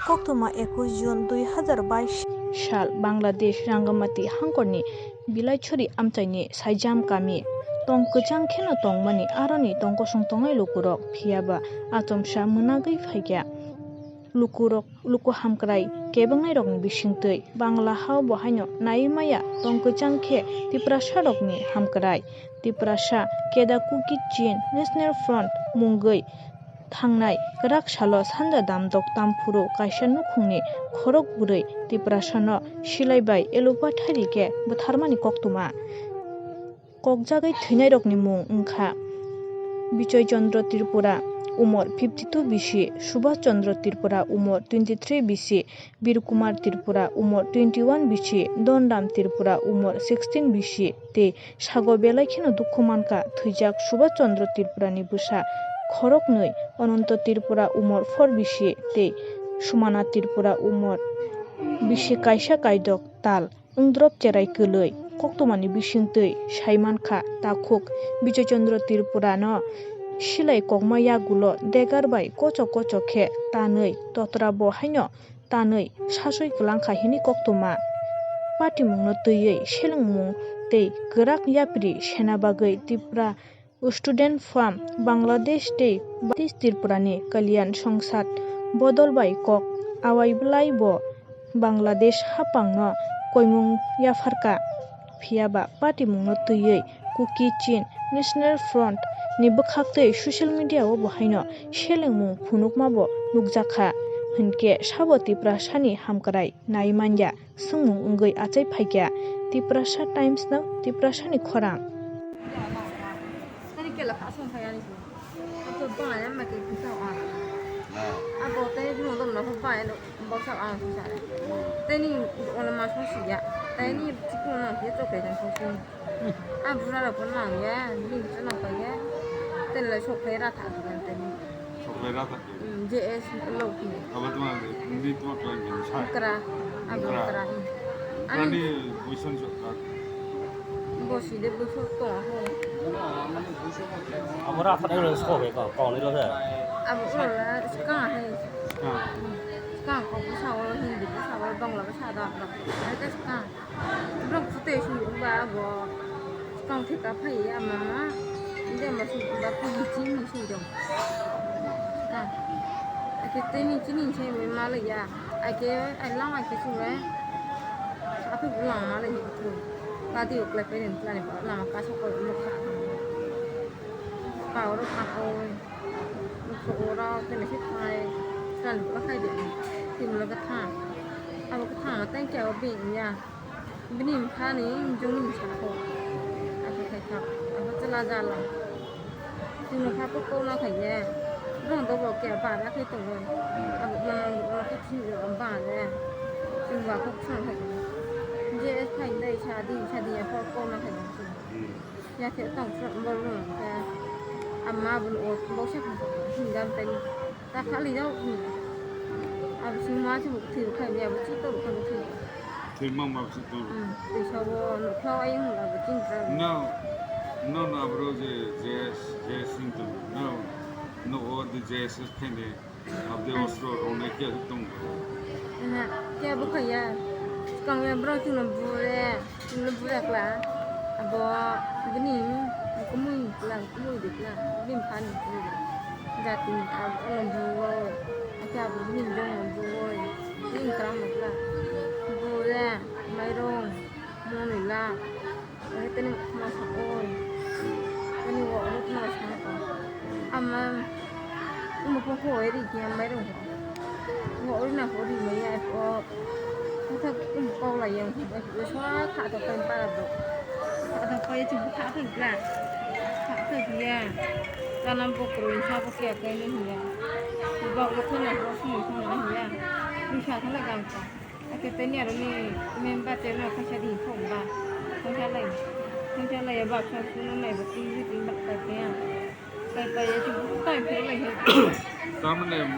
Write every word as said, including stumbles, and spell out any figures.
Koktwma ekush June dui hazar bais sal Bangladesh Rangamati hangkorni Bilaichori amchaini Saijam kami tong kwchang kheno tongmani aroni tongkosong tongnai lukurok, phiyaba achomsa mwnagwi phaikha. Lukurok, luku hamkrai kebengnairokni bisingtwi Bangla hao bo haino naiwi maya tong kwchang khe Tiprasarokni hamkrai. Tiprasa Keda Kuki Chin National Front mungwi thangnai kwrak salo sanja damdok tamphuru kaisa nukhungni khorok bwrwi Tiprasano silai bai elupathari khe bwtharmani koktwma. Kokjagwi thwinairokni mung wngkha Bijoy Chandra Tripura, umor fifty two B C, Subhash Chandra Tripura, umor twenty three B C, Bir Kumar Tripura, umor twenty one B C, Dhonram Tripura, umor sixteen B C, tei sago belai kheno dukhu mankha thwijak Subhash Chandra Tripurani bwsa khoroknwi Ananta Tripura, umor four B C, tei Sumana Tripura, umor B C kaisa kaidok tal wngdrop cherai kwlwi koktwmani bisingtwi saimankha takhuk Bijoy Chandra Tripurano silai kokma yagulo degar bai kochok kochok khe tanwi totra bo haino tanwi sasoi kwlangkha hini koktwma. Patimungno twiwi selengmung tei kwrak yapri sena bagwi Tripura Student Forum Bangladesh tei Bangladesh Tripurani Kalyan Songsad bodol bai kok awai bwlai bo Bangladesh haphangno koimung yapharkha. Phiyaba patimungno twiwi Kuki Chin National Front ni bwkhaktwi social media o bo haino selengmung phunukma bo nukjakha, hinkhe sabo Tiprasani hamkrai nai manya swngmung wngwi achai phaikha. Tiprasa Times no Tiprasani khorang. Tani kela kha song phai ani. Ato ba ya ma ke kisa a. Abo tani dum dum na ba ya no ba sa a sa. Tani ona ma so si ya. Tani chiku na ke to ke jan so si. A bura ra pon na ya, ni so na ka ya. Tani la so phai ra tha tani. Soklai ra thak. Hmm, J S Loki. Abo tuma ni tuma klan ni sa. Kra. Abo kra. Kra. Ani buison sokak. Bosi de buison to ho. Abo ra thak ni sok be ko, ko ni lo he. Abo ora ska he. Ska. Ska ko sa o Hindi ko sa o Bangla ko sa da. Ai ka ska. Borok phutai swi wngba abo swkang theka phai ya mama. India ma swi wngba kubuchi ni swi dong. Swkang. Ake tei ni chini ni sai ma lai ya. Ake ai lang ake swi ma. Ape bulang ma lai ya. Kati uklai pe ni plan ba lama kaso ko mo kha. Ka oro kha ko. Ko oro ke ni sai khai. Plan ba khai de. Tim lo ka tha. Abo ka tha ma tang kya o bin ya. Bini bwkhani jongni bwsa kho. Abo khai kha. Abo chwla jala. Chwngno kha kok kokno khai ye. Bwrang dobo khe bara khe tongo. Abo bwrang dobo khe chini ba je. Chwng ba kok song khai. Je phai dai sadi sadi ya kok kokno khai. Ya khe tong bor bor khe. Amma bun o boksa kha. Hingam tani. Ta khali jao. Abo sima se thwi khai ya bo chito khai thwi. Thwi mang ma chito. Hmm. Twi sabo no kha ayung abo ching tra. No. No, no, abro je, je, je sing tu. No. No, o de je se khene. Abde ostro rone kya tung. Aha, kya bo khaya. Kang ya bro tu no bure. Chwngno bujakla, abo bini kumui kla, kumui de kla, bini bwkhani kumui de. Jatini abo ono buo, ake abo bini jongno buo, bini kwrangno kla. Buya, mairung, monwi la, ake tini masa oi, tini wo oro tini masa oi. Ama, omo pho kho ri khe mairung. Omo ori na kho ri maya pho. Kha kha omo kok lai yang kho bai kho sa kha to pen para do. Kha to pai chu kha kha kla. Kha kha ya. Kana bo kro sa bo kya kai ni ya. Ba ko thona ko sum ko na ya. Ni sa thana gam ka. Ake teni aro ni member te no khaisa di phong ba. Phong cha lai. Phong cha lai ba kha su no nai ba tin di tin ba ka te ya. Kai pa ya chu kai phe lai he. Tamne na